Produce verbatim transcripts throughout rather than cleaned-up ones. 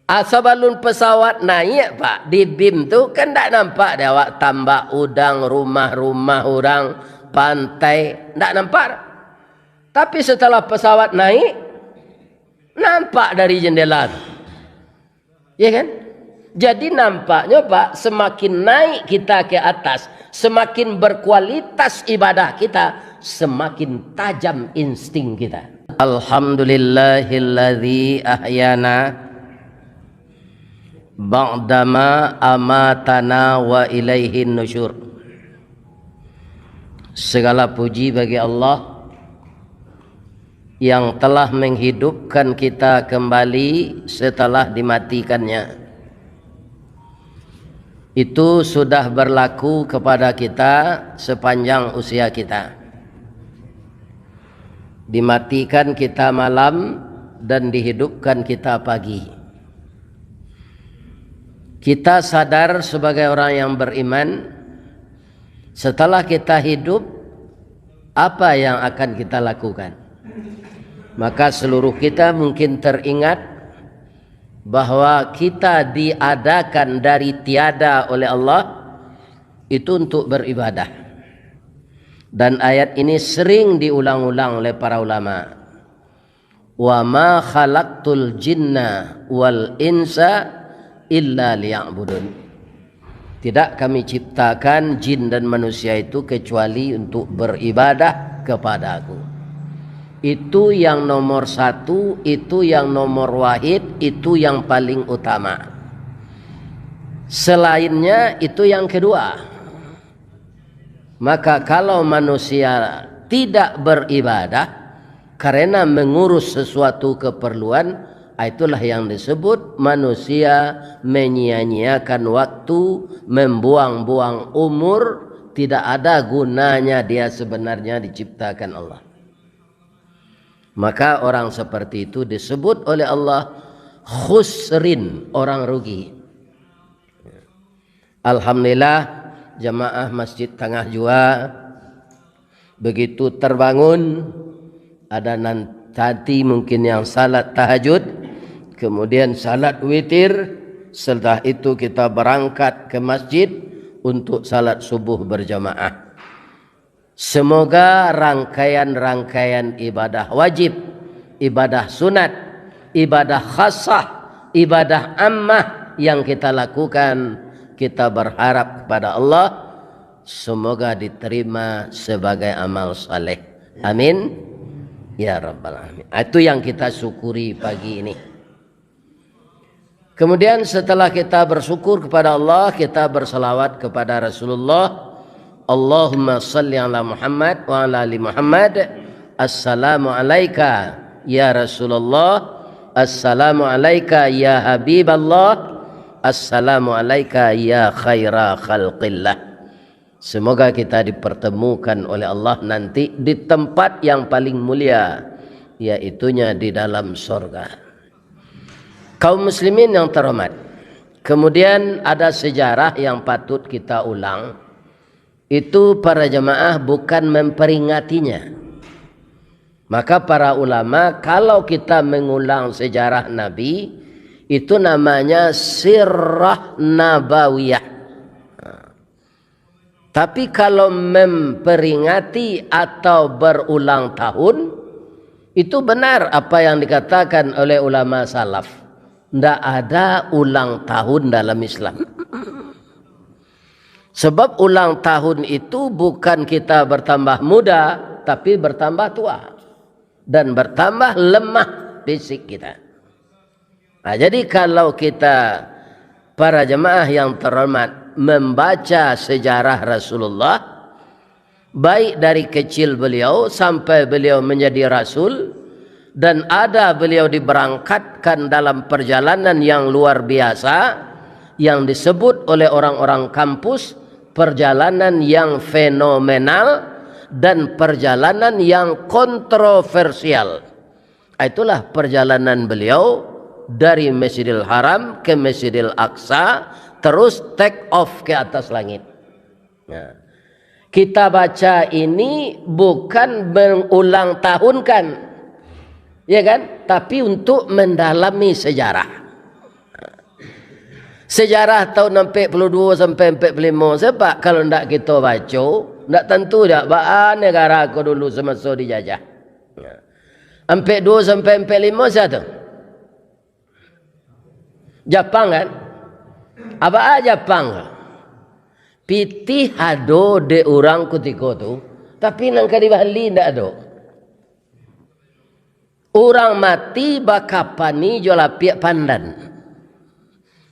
Ah, sabalun pesawat naiak, Pak, di bim tu kan ndak nampak dek awak tambak udang, rumah-rumah urang, pantai, ndak nampak. Tapi setelah pesawat naik, nampak dari jendela tu. Ya kan? Jadi nampaknyo, Pak, semakin naik kita ke atas, semakin berkualitas ibadah kita, semakin tajam insting kita. Alhamdulillahilladzi ahyana ba'dama amatana wa ilaihin nusyur. Segala puji bagi Allah yang telah menghidupkan kita kembali setelah dimatikannya. Itu sudah berlaku kepada kita sepanjang usia kita. Dimatikan kita malam dan dihidupkan kita pagi. Kita sadar sebagai orang yang beriman, setelah kita hidup, apa yang akan kita lakukan? Maka seluruh kita mungkin teringat bahwa kita diadakan dari tiada oleh Allah, itu untuk beribadah. Dan ayat ini sering diulang-ulang oleh para ulama. "Wa ma khalaqtul jinna wal insa illa liya'budun." Tidak Kami ciptakan jin dan manusia itu kecuali untuk beribadah kepada-Ku. Itu yang nomor satu, itu yang nomor wahid, itu yang paling utama. Selainnya itu yang kedua. Maka kalau manusia tidak beribadah karena mengurus sesuatu keperluan, ah, itulah yang disebut manusia menyia-nyiakan waktu, membuang-buang umur, tidak ada gunanya dia sebenarnya diciptakan Allah. Maka orang seperti itu disebut oleh Allah khusrin, orang rugi. Alhamdulillah, jamaah Masjid Tangah Jua begitu terbangun. Ada nan tadi mungkin yang salat tahajud, kemudian salat witir, setelah itu kita berangkat ke masjid untuk salat subuh berjamaah. Semoga rangkaian-rangkaian ibadah wajib, ibadah sunat, ibadah khasah, ibadah ammah yang kita lakukan, kita berharap kepada Allah, semoga diterima sebagai amal saleh. Amin. Ya Rabbal Alamin. Itu yang kita syukuri pagi ini. Kemudian setelah kita bersyukur kepada Allah, kita bersalawat kepada Rasulullah. Allahumma salli ala Muhammad wa ala ali Muhammad. Assalamu alaika ya Rasulullah. Assalamu alaika ya Habiballah. Assalamu alaika ya khaira khalqillah. Semoga kita dipertemukan oleh Allah nanti di tempat yang paling mulia, yaitunya di dalam sorga. Kaum muslimin yang terhormat, kemudian ada sejarah yang patut kita ulang. Itu para jemaah bukan memperingatinya. Maka para ulama, kalau kita mengulang sejarah Nabi, itu namanya sirah nabawiyah. Tapi kalau memperingati atau berulang tahun, itu benar apa yang dikatakan oleh ulama salaf. Ndak ada ulang tahun dalam Islam. Sebab ulang tahun itu bukan kita bertambah muda, tapi bertambah tua. Dan bertambah lemah fisik kita. Nah, jadi kalau kita, para jemaah yang terhormat, membaca sejarah Rasulullah, baik dari kecil beliau sampai beliau menjadi rasul, dan ada beliau diberangkatkan dalam perjalanan yang luar biasa, yang disebut oleh orang-orang kampus perjalanan yang fenomenal dan perjalanan yang kontroversial. Itulah perjalanan beliau dari Masjidil Haram ke Masjidil Aqsa, terus take off ke atas langit. Nah, kita baca ini bukan mengulang tahunkan, ya kan? Tapi untuk mendalami sejarah. Sejarah tahun ampek puluah duo sampai ampek puluah limo, sebab kalau ndak kito baco, ndak tantu dak baa negara ko dulu samaso dijajah. Ampek duo sampai ampek limo sia tu? Japang kan? Abaa Japang ko? Pitih ado dek urang kutiko tu, tapi nan ka dibali ndak ado. Urang mati bakapani jo lapiak pandan.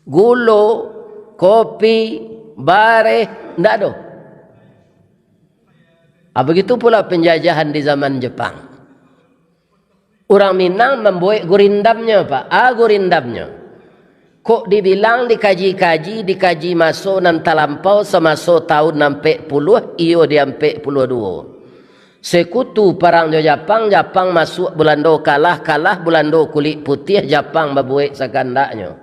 Gulo, kopi, bareh, ndak ado. Ah, begitu pula penjajahan di zaman Jepang. Urang Minang mambuek gurindamnyo, Pak. Ah, gurindamnyo. Kok dibilang dikaji-kaji, dikaji maso nan talampau samaso tahun ampek puluah, iyo di ampek puluah duo. Sekutu parang jo Japang, Japang masuak Bulando kalah, kalah Bulando kulik putiah, Japang babuek sakandaknyo.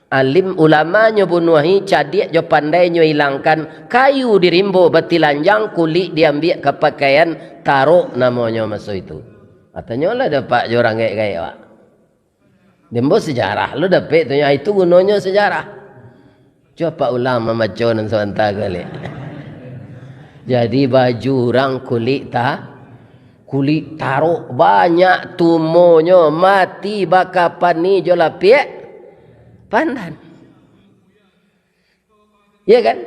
Alim ulamanyo bunuahi, cadiak jo pandainyo ilangkan, kayu di rimbo batilanjang, kulik diambiak ka pakaian, tarok namonyo maso itu. Katonyo lah dapek jo urang gaek-gaek, Pak. Dembo sejarah, lo dapek tu, itu gunonyo sejarah. Cubo Apak ulang mambaco nan sabanta ko baliak. Jadi baju urang kulik ta-, kulik tarok banyak tumonyo, mati bakapani jo lapiak pandan. Ya kan?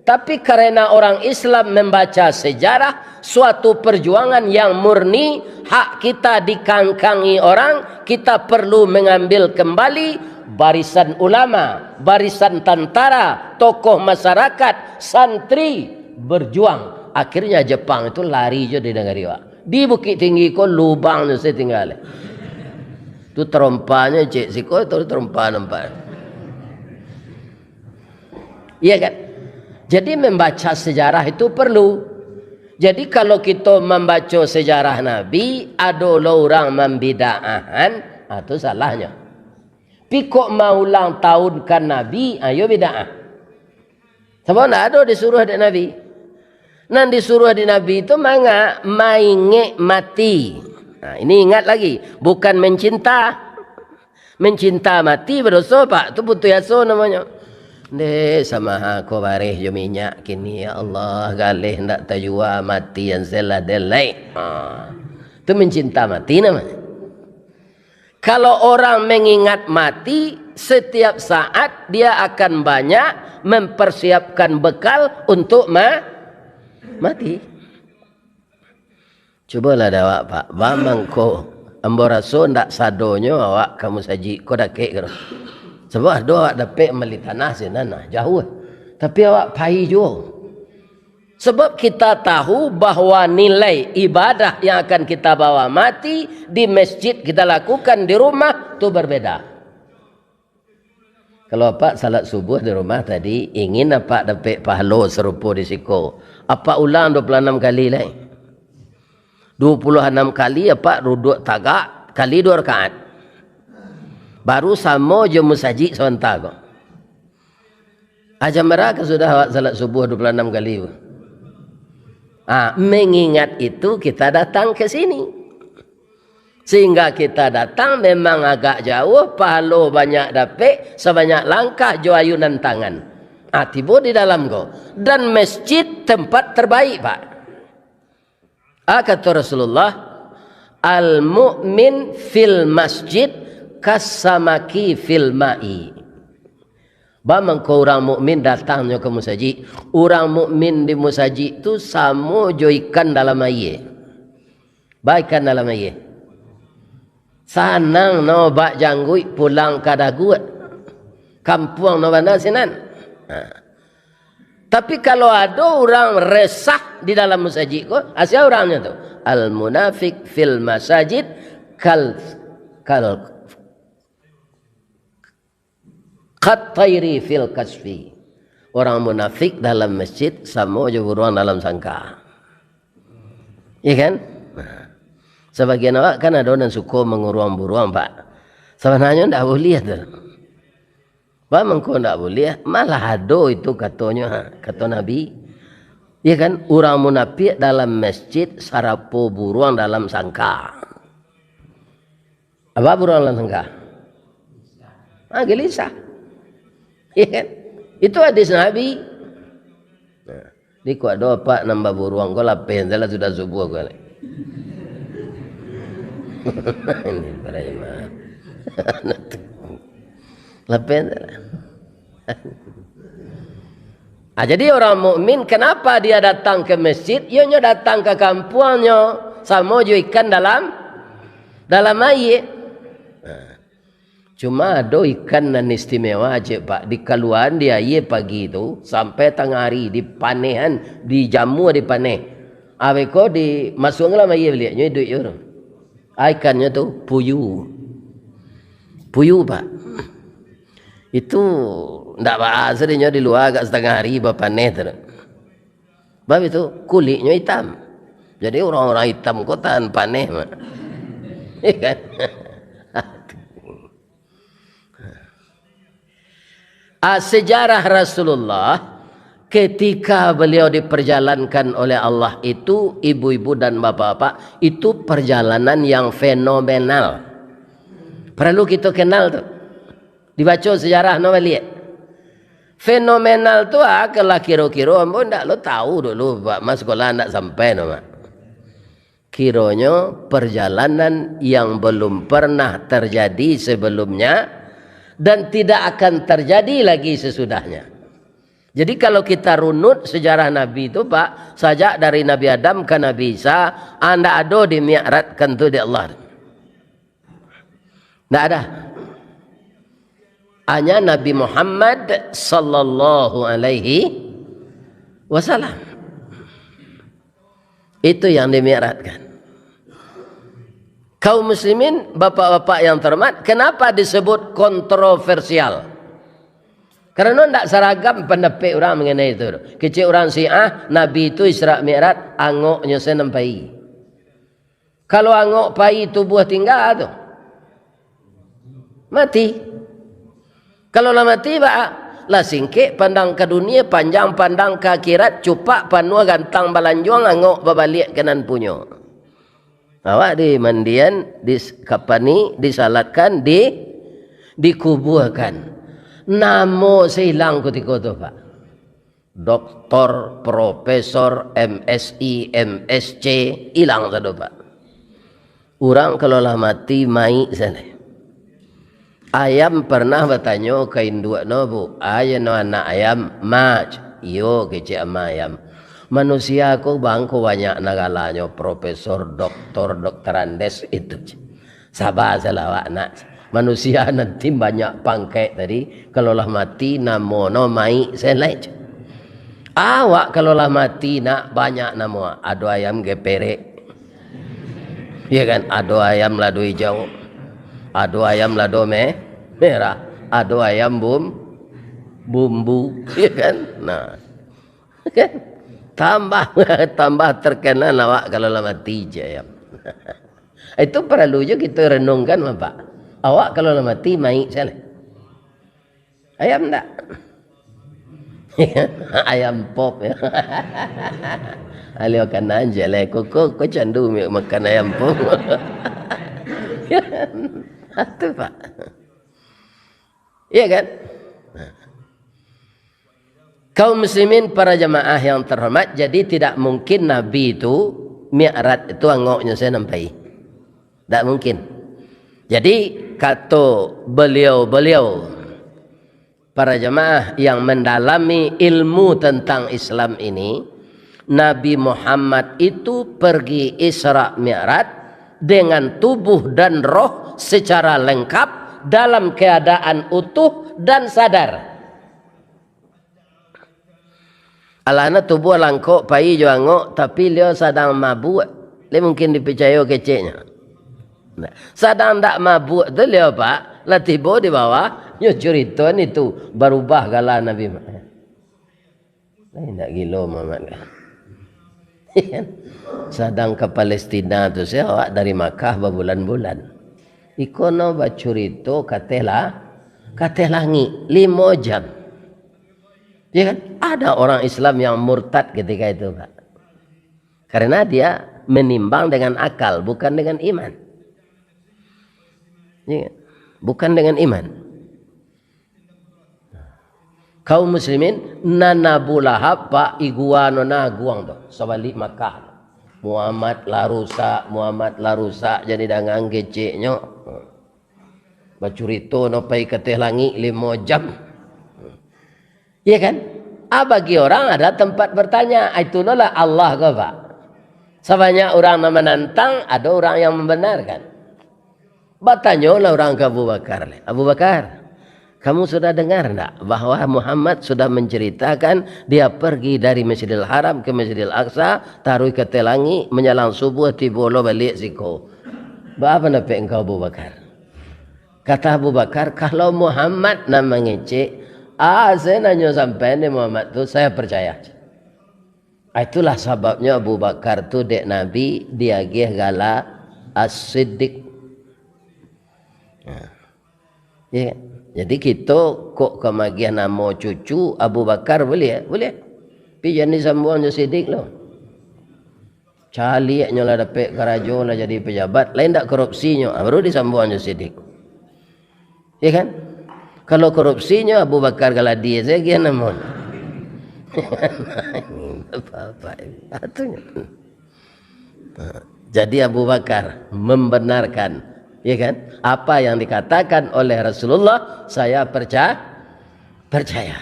Tapi karena orang Islam membaca sejarah, suatu perjuangan yang murni, hak kita dikangkangi orang, kita perlu mengambil kembali barisan ulama, barisan tantara, tokoh masyarakat, santri, berjuang. Akhirnya Jepang itu lari jo di nagari awak. Di Bukittinggi ko lubangnyo se tingga. Tu tarompahnyo cek siko, tu tarompa nampak. Iya kan? Jadi, membaca sejarah itu perlu. Jadi, kalau kito mambaco sejarah Nabi, ado lo urang mambidaahan, ah, tu salahnyo. Pi kok maulang tahunkan Nabi, ayo bidaah. Sabab ndak ado disuruah dek Nabi. Nan disuruah dek Nabi tu manga? Maingek mati. Nah, ini ingat lagi, bukan mencinta. Mencinta mati badoso, Pak. Tu putuih aso namonyo. Dek, samaha ko bareh jo minyak kini, ya Allah, galeh ndak tajua, mati an selah delek. Ha. Tu mencinta mati namonyo. Kalau orang mengingat mati, setiap saat dia akan banyak mempersiapkan bekal untuk ma-, mati. Cubolah dek awak, Pak. Ba mangko, ambo raso ndak sadonyo awak ka musajik ko dakek ko. Sabab ado awak dapek mambali tanah sinan, nah, jauah. Tapi awak pai juo. Sabab kita tahu bahwa nilai ibadah yang akan kita bawa mati di masjid kita lakukan di rumah tu berbeda. Kalau apak salat subuh di rumah tadi, ingin apak dapek pahalo sarupo di siko, apak ulang dua puluh anam kali lai. Dua puluh anam kali apak duduak tagak, kali dua rakaat. Baru samo jo musajik sabanta ko. Ah, jam bara ka sudah awak salat subuh dua puluh anam kali tu? Ah, mengingat itu kita datang ke sini. Sehingga kita datang memang agak jauh, pahalo banyak dapek, sabanyak langkah jo ayunan tangan. Ah, tibo di dalam ko. Dan masjid tempat terbaik, Pak. Ah, kato Rasulullah, "Al-mu'min fil masjid kasamaki fil ma'i." Ba mangko urang mukmin datangnyo ka musajik. Urang mukmin di musajik tu samo jo ikan dalam aia. Ba ikan dalam aia. Sanang no bak jangguik pulang ka daguak. Kampuang no bana sinan. Ha. Tapi kalau ado urang resah di dalam musajik ko, asia urangnyo tu. Al munafik fil masajid kal, kal, katairi fil kasfi. Orang munafik dalam masjid samo jo buruang dalam sangka. Iya kan? Nah. Sabagian awak kan ado nan suko manguruang buruang, Pak. Sabananyo ndak buliah tu. Ba mangko ndak buliah, malah ado itu katonyo, ha, kato Nabi. Iya kan? Urang munapiak dalam masjid sarapo buruang dalam sangka. Apa buruang dalam sangka? Ah, gelisah. Iya kan? Itu hadis Nabi. Nah, di ko ado apak nan baburuang ko, lapeh sajolah sudah subuah ko. Ini para jemaah. Lapeh sajolah. Ah, jadi orang mukmin, kenapa dia datang ke masjid? Iyo nyo datang ka kampuangnyo, samo jo ikan dalam, dalam aia. Nah, cuma ado ikan nan istimewa, cek Pak, dikaluaan di aia pagi tu, sampai tangah ari, dipanehan, dijamua dipaneh. Abih ko dimasuakan dalam aia baliak, nyo iduik juo tu. Ah, ikannyo tu puyu. Puyu, Pak. Itu ndak baa sadonyo di lua agak satangah ari bapaneh tu. Bab itu, kuliknyo itam. Jadi, urang-urang itam ko tahan paneh, Mak. Iya kan? Ah, sejarah Rasulullah ketika beliau diperjalankan oleh Allah itu, ibu-ibu dan bapak-bapak, itu perjalanan yang fenomenal. Perlu kito kenal tu. Dibaco sejarah no baliak. Fenomenal tu, ah, kalau kiro-kiro ambo ndak lo tahu dulu, Pak, mas sekolah ndak sampai no, Mak. Kironyo perjalanan yang belum pernah terjadi sebelumnya dan tidak akan terjadi lagi sesudahnya. Jadi, kalau kita runut sejarah Nabi tu, Pak, sajak dari Nabi Adam ka Nabi Isa, ah, ndak ado dimi'rajkan tu dek Allah. Ndak ada. Hanya Nabi Muhammad sallallahu alaihi wasallam. Itu yang dimi'rajkan. Kaum muslimin, bapak-bapak yang terhormat, kenapa disebut kontroversial? Karena ndak saragam pandapek urang mengenai itu. Kecek urang Syiah, Nabi itu Isra Mi'raj, angoknyo se nan pai. Kalau angok pai, tubuah tingga tu, mati. Kalau lah mati, baa? Lah singkek pandang ka dunia, panjang pandang ka akhirat, cupak panuah gantang balanjuang, angok babaliak ka nan punyo. Awak dimandian, dikapani, disalatkan, di, dikubuakan. Namo se ilang kutiko tu, Pak. Doktor, profesor, M Si, M Si, ilang sado, Pak. Urang kalau lah mati, mayik sajo. Ayam pernah batanyo ka induaknyo, Bu, "Ayo no anak ayam, Mak." "Iyo," kecek ama ayam. "Manusia ko bangko banyak nan galanyo, profesor, doktor, doktor Andes itu." "Saba sajolah awak, Nak. Manusia nan banyak pangkek tadi, kalau lah mati, namo no mayik sajo lai." "Awak kalau lah mati, Nak, banyak namo. Ado ayam geperek. Iya kan? Ado ayam lado ijau. Ado ayam lado me-, merah. Ado ayam bum-, bumbu." Iya kan? Nah. Kan? Tambah, tambah terkenal awak kalau lah mati, cek ayam. Itu paralu juo kito renungkan, Bapak. Awak kalau lah mati, mayik sajo lai. Ayam ndak? Ayam pop, ya. Alio kanan je lah. Koko, ko candu mi-, makan ayam pop. Itu, Pak. Iya kan? Kaum muslimin, para jamaah yang terhormat, jadi tidak mungkin Nabi itu mi'raj itu angoknyo sajo nan pai. Tidak mungkin. Jadi, kato beliau-beliau, para jamaah yang mendalami ilmu tentang Islam ini, Nabi Muhammad itu pergi Isra Mi'raj dengan tubuh dan roh secara lengkap dalam keadaan utuh dan sadar. Alah, nah, tubuah langkok, pai jo angok, tapi liau sadang mabuak. Lai mungkin dipicayo keceknyo. Nah, sadang ndak mabuak tu liau, Pak, lah tibo di bawah, nyo curito ni tu, barubah gala Nabi Muhammad. Lai ndak gilo Muhammad kan? Sadang ka Palestina tu, sia awak dari Makkah babulan-bulan. Iko no bacurito kateh la-, kateh langik, limo jam. Ya kan? Ada orang Islam yang murtad ketika itu, Pak. Karena dia menimbang dengan akal, bukan dengan iman. Ya kan? Bukan dengan iman. Kaum muslimin, nan Abu Lahab, Pak, igua no nan aguang tu, sabalik Makkah. Muhammad lah rusak, Muhammad lah rusak, jadi dangan keceknyo. Bacurito no pai ka ateh langik limo jam. Iya kan? Ah, bagi orang ada tempat bertanya. Ah, itulah Allah ko, Pak. Sabanyak urang nan manantang, ado urang yang mambanarkan. Batanyolah urang ka Abu Bakar, "Abu Bakar, kamu sudah dengar ndak bahwa Muhammad sudah menceritakan dia pergi dari Masjidil Haram ke Masjidil Aqsa, taruih ka ateh langik, manjalang subuah, tibo lo baliak siko? Baa pandapek engkau, Abu Bakar?" Kata Abu Bakar, "Kalau Muhammad nan mangecek, ah, saya nanyo sampai ni Muhammad tu, saya percaya." Ah, itulah sababnyo Abu Bakar tu dek Nabi diagiah gala As-Siddiq. Nah, iya kan? Jadi kito kok ka magiah namo cucu Abu Bakar, buliah? Buliah. Tapi jan disambuang jo Siddiq lo. Caliaknyo lah dapek karajo, lah jadi pejabat, lain dak korupsinyo, ah, baru disambuang jo Siddiq. Ya kan? Kalau korupsinyo Abu Bakar Galadi sajo, gian namonyo. Apa-apa. Atunyo. Jadi Abu Bakar membenarkan, ya kan? Apa yang dikatakan oleh Rasulullah, saya perca-, percaya.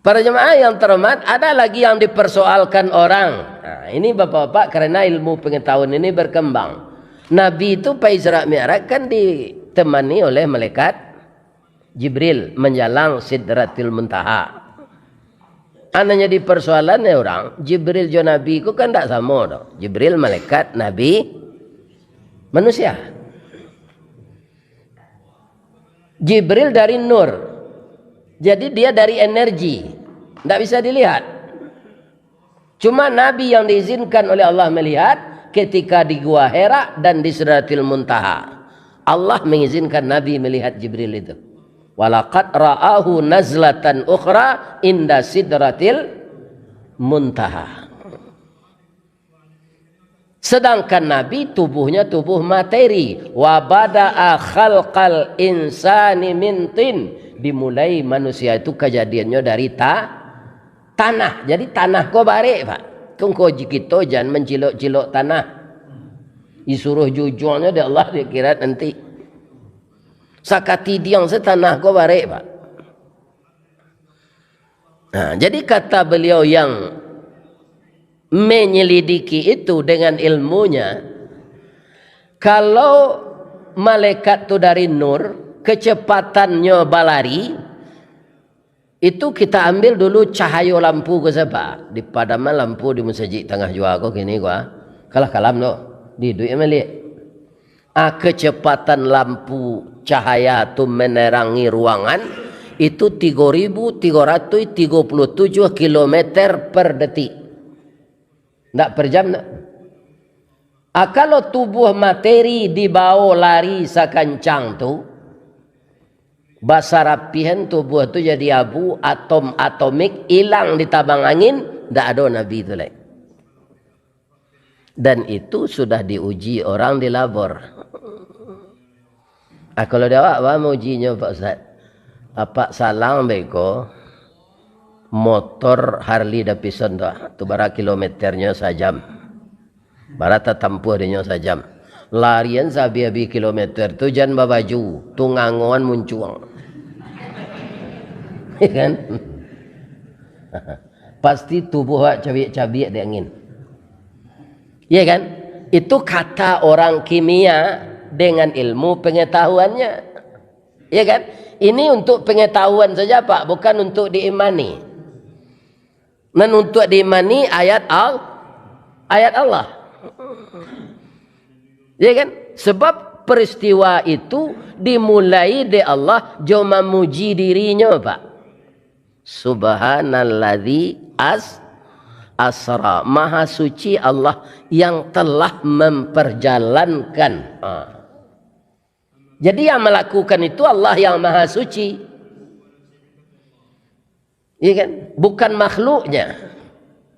Para jemaah yang terhormat, ada lagi yang dipersoalkan orang. Nah, ini bapak-bapak, karena ilmu pengetahuan ini berkembang. Nabi itu pai Isra Mi'raj kan ditemani oleh malaikat Jibril manjalang Sidratil Muntaha. Anaknya di persoalan orang, Jibril jo Nabi ku kan ndak samo doh. Jibril malaikat, Nabi manusia. Jibril dari nur. Jadi dia dari energi. Ndak bisa dilihat. Cuma Nabi yang diizinkan oleh Allah melihat ketika di Gua Hira dan di Sidratil Muntaha. Allah mengizinkan Nabi melihat Jibril itu. "Walaqad ra'ahu nazlatan ukhra inda Sidratil Muntaha." Sedangkan Nabi tubuhnya tubuh materi. "Wa bada'a khalqal insani min tin." Dimulai manusia itu kajadiannya dari ta-, tanah. Jadi tanah ko barek, Pak. Kongko ji kito jan mancilok-cilok tanah. Disuruh jujuangnyo dek Allah di akhirat nanti. Sakatidiang se tanah ko barek, Pak. Nah, jadi kata beliau yang menyelidiki itu dengan ilmunya, kalau malaikat tu dari nur, kecepatannyo balari, itu kita ambil dulu cahayo lampu ko sajo, Pak. Dipadaman lampu di masajik tangah jua ko kini ko, ah. Kalah kalam tu. Diiduik maliek. Ah, kecepatan lampu cahaya tu menerangi ruangan itu tigo ribu tigo ratus tigo puluh tujuh kilometer per detik. Ndak per jam, ndak. Ah, kalau tubuh materi dibao lari sakancang tu, basarapihan tubuh tu jadi abu, atom-atomik, ilang ditabang angin, ndak ado Nabi tu lai. Dan itu sudah diuji orang di labor. Ah, kalau di awak, baa maujinyo, Pak Ustaz? Apak salang beko motor Harley Davidson tu, ah. Tu bara kilometernyo sajam. Bara tatampuah dinyo sajam. Larian saabih-abih kilometer tu jan babaju, tungangoan muncuang. Ya kan? Pasti tubuh awak cabiak-cabiak di angin. Ya kan? Itu kata orang kimia dengan ilmu pengetahuannya. Ya kan? Ini untuk pengetahuan saja, Pak, bukan untuk diimani. Nan untuk diimani ayat Al-, ayat Allah. Ya kan? Sebab peristiwa itu dimulai dek Allah jo mamuji diri-Nyo, Pak. Subhanalladzi as-, asra. Maha suci Allah yang telah memperjalankan. Ha. Jadi yang melakukan itu Allah yang Maha Suci. Iya kan? Bukan makhluknya.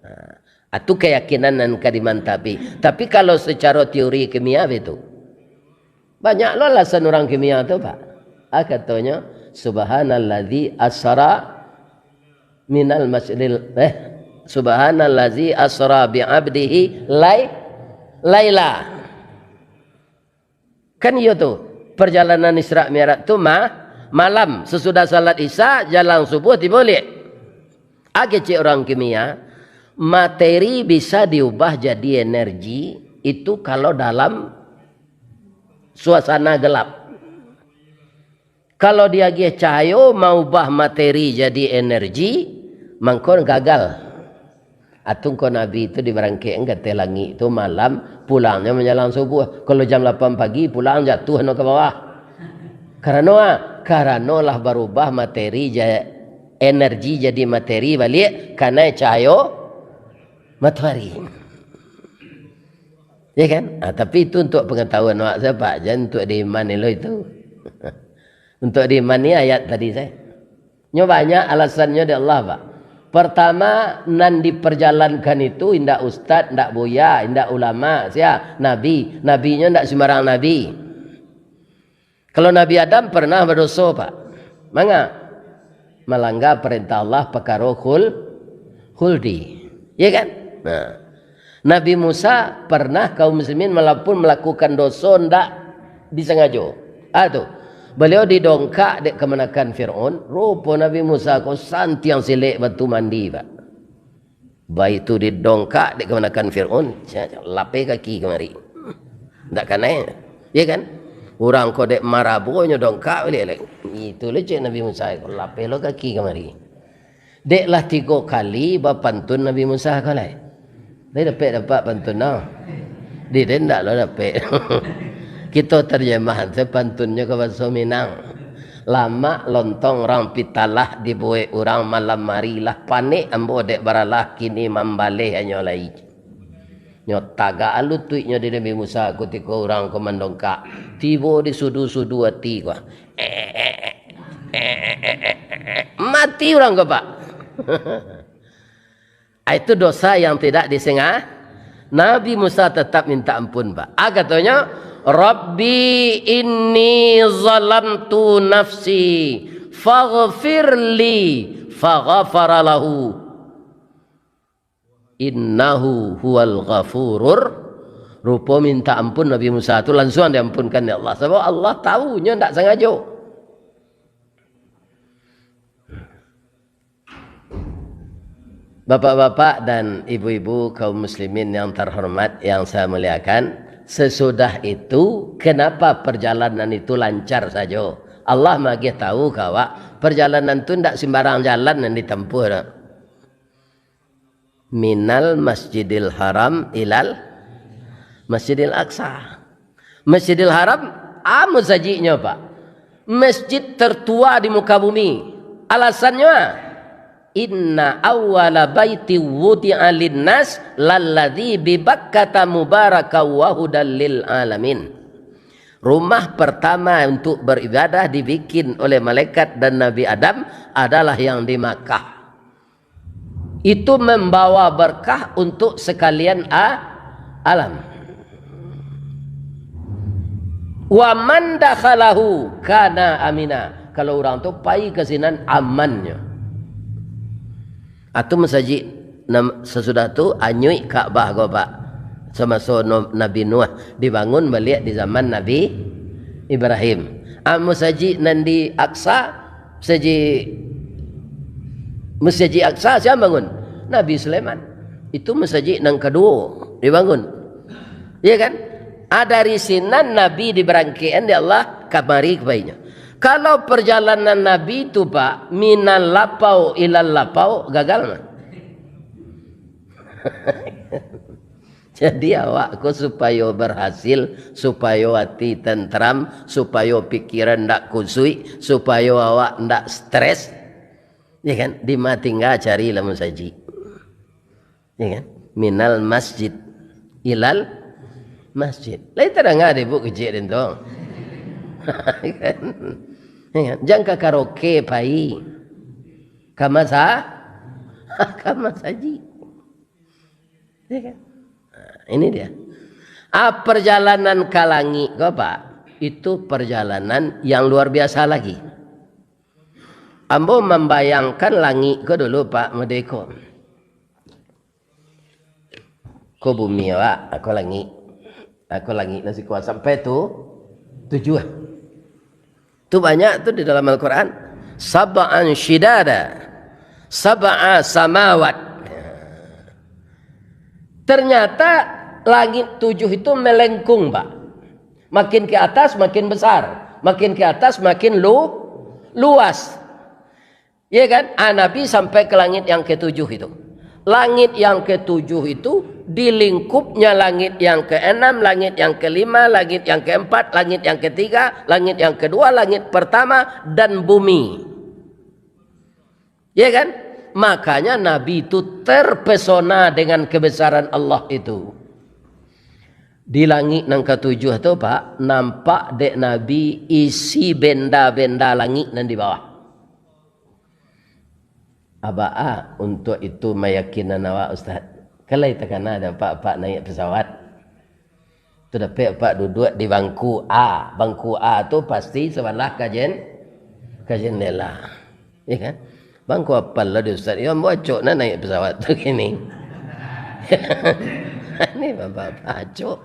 Ha. Itu keyakinan nan ka dimantapi. Tapi kalau secara teori kimia itu, banyak lo alasan orang kimia tu, Pak. Ah, katonyo, Subhanalladzi asra minal masjidil, eh, subhanallazi asra bi abdihi lay-, laila. Kan iyo tu, perjalanan Isra Mi'raj tu ma-, malam, sesudah salat Isya, jalang subuh tibo liak. Agak cek urang kimia, materi bisa diubah jadi energi, itu kalau dalam suasana gelap. Kalau diagiah cahayo maubah materi jadi energi, mangko gagal. Atungko Nabi tu dibarangkek ka ateh langik tu malam, pulangnyo manjalang subuh. Kalau jam lapan pagi, pulang jatuah no ka bawah. Karano a? Karano lah barubah materi ja-, energi jadi materi baliak, kanai cahayo matoari. Ya kan? Ah, tapi itu untuk pengetahuan awak saja, Pak. Jan untuk diimani lo itu. Untuk diimani ayat tadi saja. Nyo banyak alasannyo di Allah, Pak. Pertama, nan diperjalankan itu indak ustad, indak buya, indak ulama, sia? Nabi. Nabinyo indak sembarang nabi. Kalau Nabi Adam pernah badoso, Pak. Manga? Malangga parentah Allah pakaro khul-, khuldi. Ya kan? Nah. Nabi Musa pernah kaum muslimin walaupun melakukan doso ndak disengajo. Ah, tu. Baliau didongkak dek kamanakan Fir'aun, rupo Nabi Musa ko santiang silek batu mandi, Pak. Baitu didongkak dek kamanakan Fir'aun, lapeh kaki kamari. Ndak kanai. Ya kan? Urang ko dek marabonyo dongkak baliak lai. Itu lecek Nabi Musa ko, lapeh lo kaki kamari. Dek lah tigo kali bapantun Nabi Musa ko lai. Lai dapek-dapek pantun no? Di den ndak lo dapek. Kito terjemahkan se pantunnyo ka bahaso Minang. Lamak lontong rang pitalah dibuek urang malam ari, lah panek ambo dek baralah, kini mambaleh hanyo lai. Nyo tagak lutuiknyo di Nabi Musa kutiko urang ko mandongkak. Tibo di sudu-sudu ati ko. Mati urang ko, Pak. Ah, itu dosa yang tidak disenga-, Nabi Musa tetap minta ampun, Pak. Ah, katonyo, "Rabbi inni zalamtu nafsi, faghfirli," faghafara lahu. "Innahu huwal ghafurur." Rupo minta ampun Nabi Musa tu langsung diampunkan dek Allah. Sabab Allah tahu, nyo ndak sangajo. Bapak-bapak dan ibu-ibu, kaum muslimin yang terhormat, yang saya muliakan, sesudah itu, kenapa perjalanan itu lancar sajo? Allah magih tahu ka awak, perjalanan tu ndak sembarang jalan yang ditempuh, dak. Minal Masjidil Haram ilal Masjidil Aqsa. Masjidil Haram, a masajiknyo, Pak? Masjid tertua di muka bumi. Alasannyo, a? "Inna awwala baiti wudi'a linnas lalladzi bi Bakkata mubaraka wa hudal lil alamin." Rumah pertama untuk beribadah dibikin oleh malaikat dan Nabi Adam adalah yang di Makkah. Itu membawa berkah untuk sekalian a-, alam. "Wa man dakhalahu kana amina." Kalau urang tu pai ka sinan, amannyo. Atu masajik nam-, sasudah tu anyuik Ka'bah ko, Pak. Samaso no-, Nabi Nuh dibangun baliak di zaman Nabi Ibrahim. A, masajik nan di Aqsa, masajik, Masjid Aqsa sia bangun? Nabi Sulaiman. Itu masajik nan kaduo dibangun. Ya kan? A, dari sinan Nabi dibarangkek-an dek Allah kamari ka painyo. Kalau perjalanan Nabi tu, Pak, minal lapau ilal lapau, gagal mah. Jadi awak ko supayo berhasil, supayo ati tentram, supayo pikiran ndak kusuik, supayo awak ndak stres, ya kan? Dima tingga cari lah masajik. Ya kan? Minal masjid ilal masjid. Lai tadanga dek Ibu kecek den tu. Ya kan? Ya kan? Jan ka karaoke pai. Ka masa-, ka masajik. Ya kan? Nah, ini dia. Ah, perjalanan ka langik ko, Pak, itu perjalanan yang luar biasa lagi. Ambo mambayangkan langik ko dulu, Pak, model ko. Ko bumi awak, ko langik. Ko langik nan siko sampai tu tujuah. Tu banyak tu di dalam Al-Quran. Sab'an syidada. Sab'a samawat. Ternyata langit tujuh itu melengkung, Pak. Makin ke atas, makin besar. Makin ke atas, makin lu-, luas. Iya kan? Ah, Nabi sampai ke langit yang ketujuh itu. Langit yang ketujuh itu, di lingkupnya langit yang keenam, langit yang kelima, langit yang keempat, langit yang ketiga, langit yang kedua, langit pertama, dan bumi. Iya kan? Makanya Nabi itu terpesona dengan kebesaran Allah itu. Di langik nan katujuah tu, Pak, nampak dek Nabi isi benda-benda langik nan di bawah. Abaa, untuak itu mayakinan awak, Ustaz. Kan lai takana dek Apak, Apak naiak pesawat. Tu dapek Apak duduak di bangku A. Bangku A tu pasti sabalah ka jen-, ka jendela. Ya kan? Bangku apal lah di Ustaz. Ya, ambo acok nah naiak pesawat tu kini. Ini Bapak-bapak acok.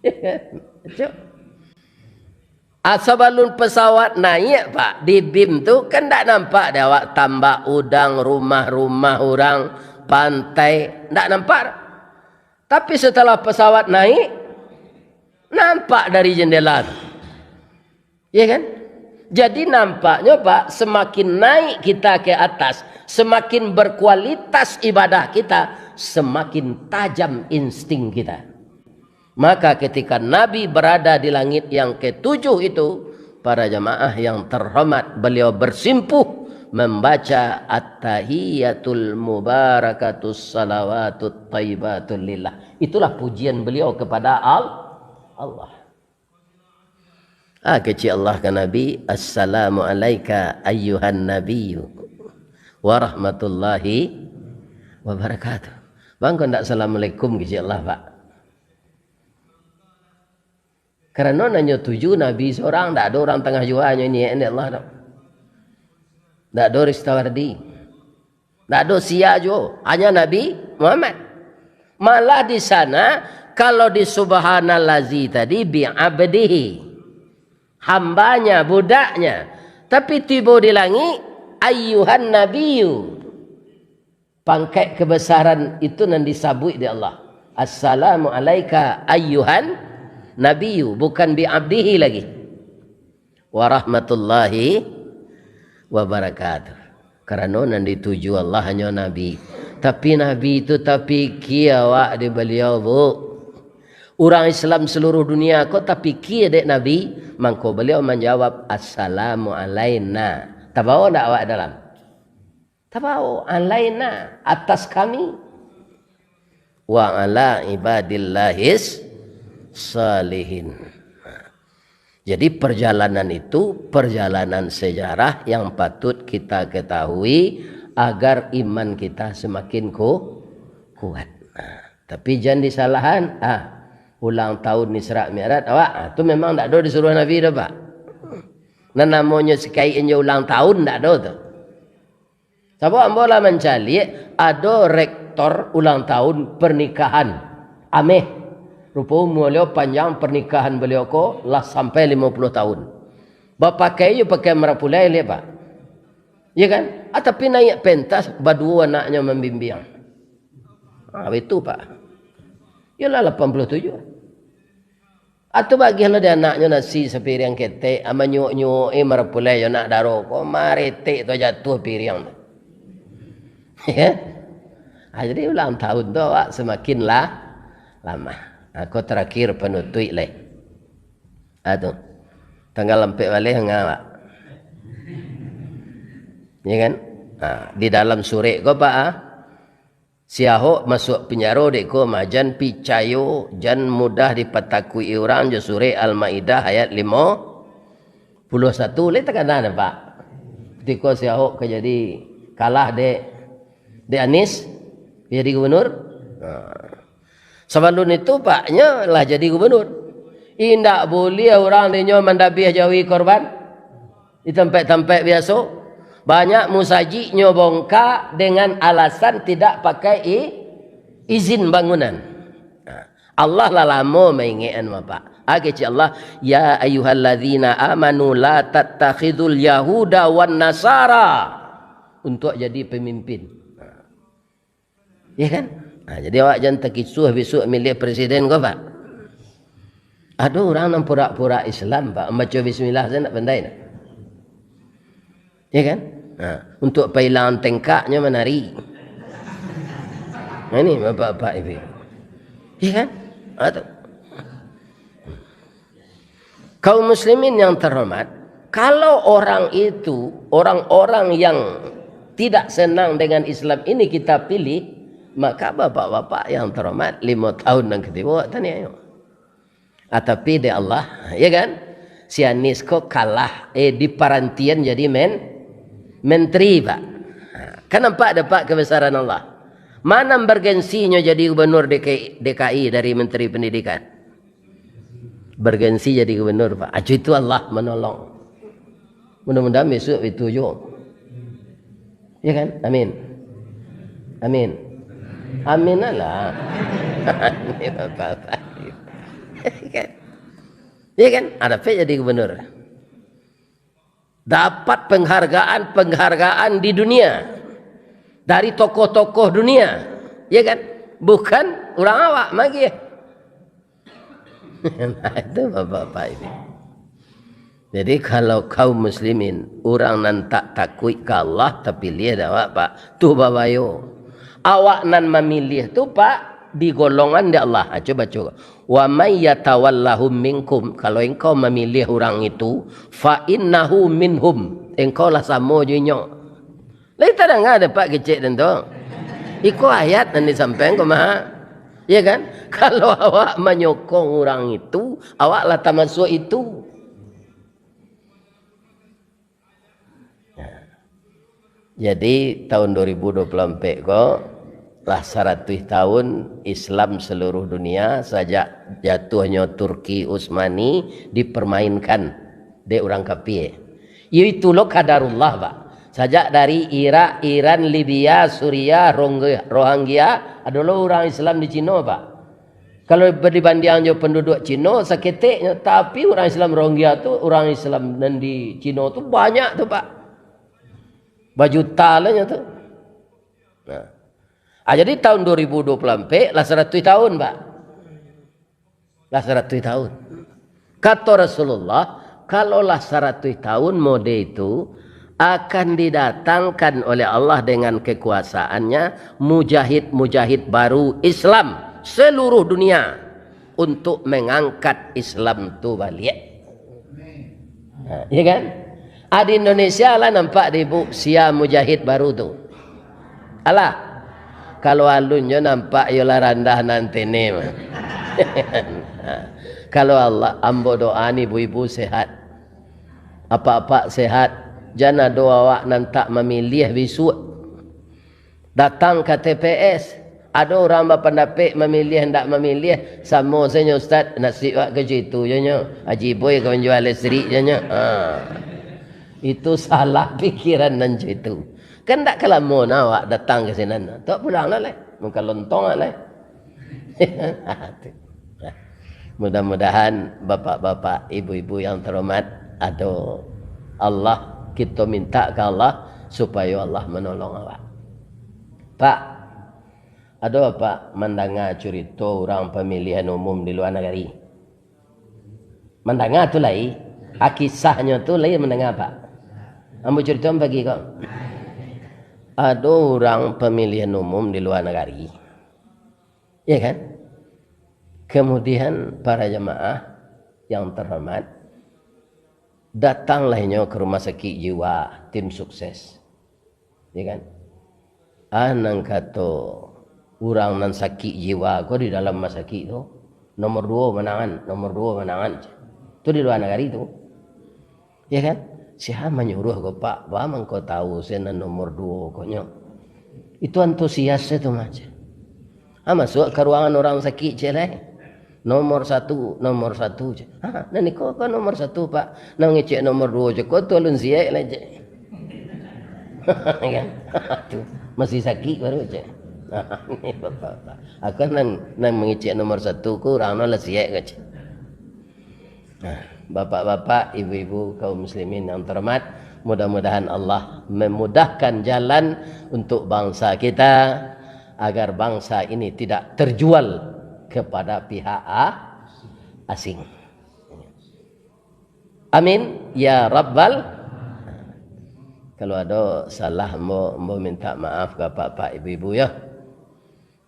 Ya kan? Acok. Ah, sabalun pesawat naiak, Pak, di bim tu kan ndak nampak dek awak tambak udang, rumah-rumah urang, pantai, ndak nampak. Tapi setelah pesawat naik, nampak dari jendela tu. Ya kan? Jadi nampaknyo, Pak, semakin naik kita ke atas, semakin berkualitas ibadah kita, semakin tajam insting kita. Maka ketika Nabi berada di langit yang ketujuh itu, para jamaah yang terhormat, beliau bersimpuh membaca At-tahiyatul mubarakatus salawatut thayyibatul lillah. Itulah pujian beliau kepada Al-, Allah. Ah, kecek Allah ka Nabi, "Assalamu alaika ayyuhan nabiyyu warahmatullahi wabarakatuh." Bang, kok ndak assalamualaikum, kecek Allah, Pak? Karano nan nyo tuju Nabi surang, ndak ado urang tangah jua nyo ini, ini Allah tu. Ndak ado Ristawardi. Ndak ado sia juo, hanya Nabi Muhammad. Malah di sana, kalau di subhanallazi tadi, bi abdihi, hambanya, budaknya. Tapi tibo di langik, ayyuhan nabiyyu. Pangkek kebesaran itu nan disabuik dek Allah. Assalamu alaika ayyuhan nabiyyu, bukan bi abdihi lagi. Warahmatullahi wabarakatuh. Karano nan dituju Allah hanyo Nabi. Tapi Nabi tu tapikia awak di baliau, Bu. Urang Islam seluruh dunia ko tapikia dek Nabi, mangko baliau manjawab, "Assalamu alaina." Tabawa ndak awak dalam? Tabawa, "Alaina," atas kami. "Wa ala ibadillahis salihin." Jadi, perjalanan itu perjalanan sejarah yang patut kita ketahui agar iman kita semakin ku-, kuat. Nah, tapi jan disalahan, ah, ulang tahun Isra Mi'raj awak, ah, tu memang ndak ado disuruah Nabi doh, Pak. Nah, namonyo sakaik inyo ulang tahun ndak ado tu. Sabab ambo lah mancaliak, ado rektor ulang tahun pernikahan. Ameh. Rupo umua baliau panjang, pernikahan baliau ko lah sampai limo puluah tahun. Bapakai jo pakaian marapulai, liek, Pak. Ya kan? Ah, tapi naiak pentas, baduo anaknyo mambimbiang. Ah, itu, Pak. Iyolah, lapan puluah tujuh. Atau bagilah di anaknyo nasi sapiriang ketek, ah, manyuok-nyuok, eh, marapulai jo anak daro ko, maretek tu jatuah piriang tu. Ya. Ah, jadi ulang tahun tu awak semakin lah lama. Ah, ko terakhir panutuik lai. Ah, tu. Tanggal ampek baleh ngah, Pak. Ya kan? Ah, di dalam surek ko, Pak, ah, Si Ahok masuak pinjaro dek ko mah, jan picayo, jan mudah dipatakuik-i urang jo surek Al-Maidah ayat limo puluah satu, lai takana dek Pak. Kutiko si Ahok ka jadi kalah dek, dek Anies, ka jadi gubernur. Nah. Sabalun itu, Pak, nyo lah jadi gubernur. Indak buliah urang dinyo mandabiah jawi korban. Di tampek-tampek biaso, Banyak musajiknyo bongka dengan alasan tidak pakai i-, izin bangunan. Nah, Allah lah lamo maingekan Bapak. Agak cik Allah, "Ya ayyuhalladzina amanu la tattakhidul yahuda wan nasara untuk jadi pemimpin." Ya kan? Nah, jadi awak jan takisuah besok milih presiden ko, Pak. Ado urang nan pura-pura Islam, Pak. Mambaco bismillah sajo ndak pandai, nak. Ya kan? Nah, untuk pailangan tengkaknyo manari. Nah, ini bapak-bapak ibu. Ya kan? Ah, tu. Kaum muslimin yang terhormat, kalau orang itu, orang-orang yang tidak senang dengan Islam ini kita pilih, maka bapak-bapak yang terhormat, lima tahun nan katibo, taniayo. Ah, tapi dek Allah, ya kan? Si Anies ko kalah, eh, di parantian jadi men-, menteri, Pak. Kan nampak dek Pak kebesaran Allah. Mana bergensinyo jadi gubernur D K I, D K I dari menteri pendidikan? Bergensi jadi gubernur, Pak. Ajo itu Allah menolong. Mudah-mudahan besok itu jo. Ya kan? Amin. Amin. Amin lah. Amin, Bapak-bapak. Ya kan? Ya kan? Ada P jadi gubernur. Dapat penghargaan-penghargaan di dunia. Dari tokoh-tokoh dunia. Ya kan? Bukan urang awak magiah. Nah, itu bapak-bapak ini. Jadi, kalau kaum muslimin, urang nan tak takuik ka Allah, tapiliah dek awak, Pak. Tu babayo. Awak nan mamiliah tu, Pak, digolongan dek Allah. Ha, cubo baco. "Wa may yatawallahum minkum," kalau engkau mamiliah urang itu, "fa innahu minhum," engkau lah samo jo inyo. Lai tadanga dek Pak kecek den tu? Iko ayat nan disampaian ko mah. Ya kan? Kalau awak manyokong urang itu, awak lah tamasuak itu. Jadi, tahun dua ribu dua puluh ampek ko, lah saratuih tahun Islam seluruh dunia, sajak jatuahnyo Turki Utsmani dipermainkan dek urang kapie. Iyo itu lo kadarullah, Pak. Sajak dari Irak, Iran, Libya, Suriah, Rongge-, Rohingya, ado lo urang Islam di Cino, Pak. Kalau dibandiang jo panduduak Cino, saketeknyo, tapi urang Islam Rohingya tu, urang Islam nan di Cino tu banyak tu, Pak. Bajuta lah nyo tu. Nah. Ah, jadi tahun dua ribu dua puluh ampek lah saratuih tahun, Pak. Lah saratuih tahun. Kato Rasulullah, kalau lah saratuih tahun mode itu, akan didatangkan oleh Allah dengan kekuasaannya mujahid-mujahid baru Islam seluruh dunia untuk mengangkat Islam tu baliak. Ha, iya kan? Ah, di Indonesia lah nampak di ibu sia mujahid baru tu. Alah, kalau alun jo nampak iyolah randah nan tene mah. Ha, kalau Allah, ambo doa ni ibu-ibu sehat. Apak-apak sehat. Jan ado awak nan tak mamiliah bisuak. Datang ka T P S. Ado urang bapandapek mamiliah ndak mamiliah, samo sajo, "Ustaz, nasib awak kecek itu jo nyo. Haji Boy ka manjual listrik jo nyo." Ha. Itu salah pikiran nan cak itu. Kan ndak ka lamo nah awak datang ka sinan. Tok pulang lah lai. Mun ka lontong lah lai. Mudah-mudahan bapak-bapak, ibu-ibu yang terhormat, ado Allah, kito minta ka Allah supayo Allah manolong awak. Pak, ado Apak mandanga curito urang pamilihan umum di lua nagari? Mandanga tu lai, a, kisahnyo tu lai mandanga, Pak. Ambo curito pagi ko. Ado urang pamilihan umum di lua nagari. Ya kan? Kemudian para jamaah yang terhormat, datanglah inyo ke rumah sakit jiwa tim sukses. Ya kan? Ah, nan kato urang nan sakik jiwa ko di dalam rumah sakik tu, "Nomor duo manangan, nomor duo manangan," tu di lua nagari tu. Ya kan? Sia manyuruah ko, Pak? Baa mangko tahu sia nan nomor duo ko nyo? Itu antusias sia tu mah, ceh. Ah, masuak ka ruangan urang sakik, ceh, lai. "Nomor satu, nomor satu," ceh. "Ha, nan iko ko nomor satu, Pak. Nan ngecek nomor duo, ceh, ko tu alun siek lai, ceh." Kan? Tu, masih sakik baru, cek. Bapak-bapak. Aku nan, nan mangecek nomor satu ko urang no lah siek ko, cek. Nah, bapak-bapak, ibu-ibu, kaum muslimin yang terhormat, mudah-mudahan Allah memudahkan jalan untuk bangsa kita, agar bangsa ini tidak terjual kepada pihak a-, asing. Amin ya rabbal. Kalau ado salah, ambo, ambo minta maaf ka apak-apak, ibu-ibu, yo.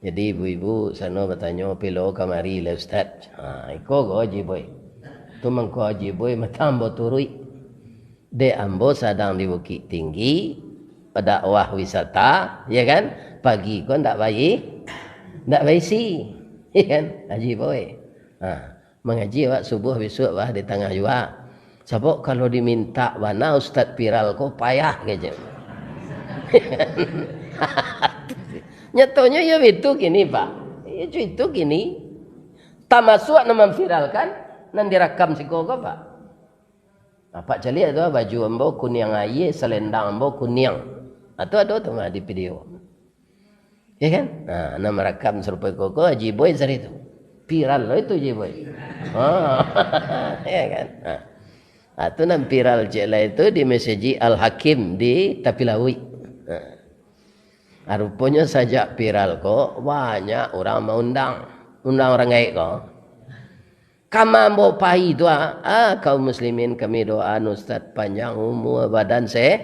Jadi, ibu-ibu sano batanyo, "Pilo kamari lai, Ustaz?" Ha, iko ko, Haji Boy. Tu mangko Haji Boy mata ambo turuik. Dek ambo sadang di Bukittinggi, dakwah wisata, ya kan? Pagi ko ndak bai-, ndak baisi, ya kan? Haji Boy. Ha. Mangaji awak subuah bisuak, bah, di tangah juo. Sabab kalau dimintak bana Ustaz viral ko, payah kecek. Nyatonyo iyo itu kini, Pak. Iyo itu kini. Tamasuak nan mamviralkan, nan dirakam siko ko, Pak. Apak caliak tu, baju ambo kuniang aia, salendang ambo kuniang. Atu ado tu mah di video. Ya kan? Ha, nan marakam sarupo iko ko Haji Boy sari tu. Viral lo itu Haji Boy. Ha. Ya kan? Ha. Ha, tu nan viral cek lai tu di Masjid Al-Hakim di Tapi Lauik. Ha. Ha, ruponyo sajak viral ko, banyak urang maundang. Undang urang gaek ko. Kama ambo pai tu, ah, ah, kaum muslimin, kami doaan Ustaz panjang umua, badan se-,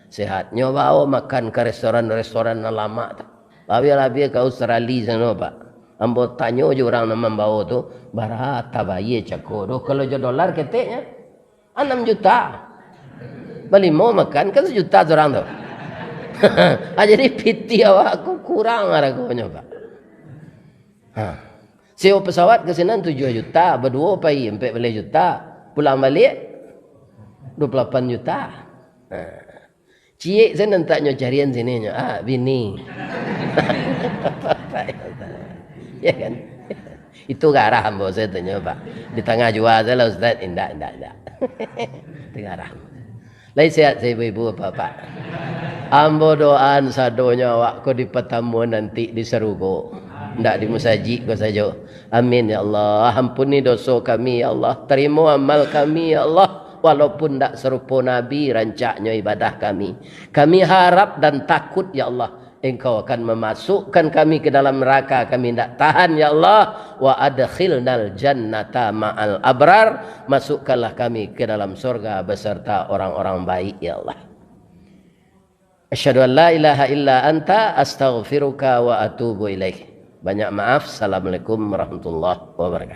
sehat. Nyo bao makan ka restoran-restoran nan lamak tu. Labiah-labiah ka Australia sano, Pak. Ambo tanyo jo urang nan mambao tu, "Bara tabayia cako tu?" Kalau jo dolar keteknyo, anam juta. Balimo makan kan sajuta surang tu. Ah, jadi pitih awak ko kurang aragonyo, Pak. Ha. Sewa pesawat ka sinan tujuah juta, baduo pai ampek baleh juta, pulang baliak duo puluah lapan juta. Ha. Ciek sinan taknyo carian sininyo, ah, bini. Ya kan? Itu garah ambo, saya tanyo, Pak. Di tangah juo salah, Ustaz. Indak, indak, indak. Itu garah. Lai sehat, ibu-ibu, bapak-bapak? Ambo doaan sadonyo awak ko dipatamuan nanti di sarugo. Ndak di musajik ko sajo. Amin, ya Allah. Ampuni doso kami, ya Allah. Tarimo amal kami, ya Allah. Walaupun ndak sarupo Nabi rancaknyo ibadah kami. Kami harap dan takut, ya Allah. Engkau akan mamasukkan kami ka dalam naraka, kami indak tahan, ya Allah. Wa adkhilnal jannata ma'al abrar, masukkanlah kami ka dalam surga beserta orang-orang baik, ya Allah. Asyhadu an la ilaha illa anta, astaghfiruka wa atubu ilaik. Banyak maaf. Assalamualaikum warahmatullahi wabarakatuh.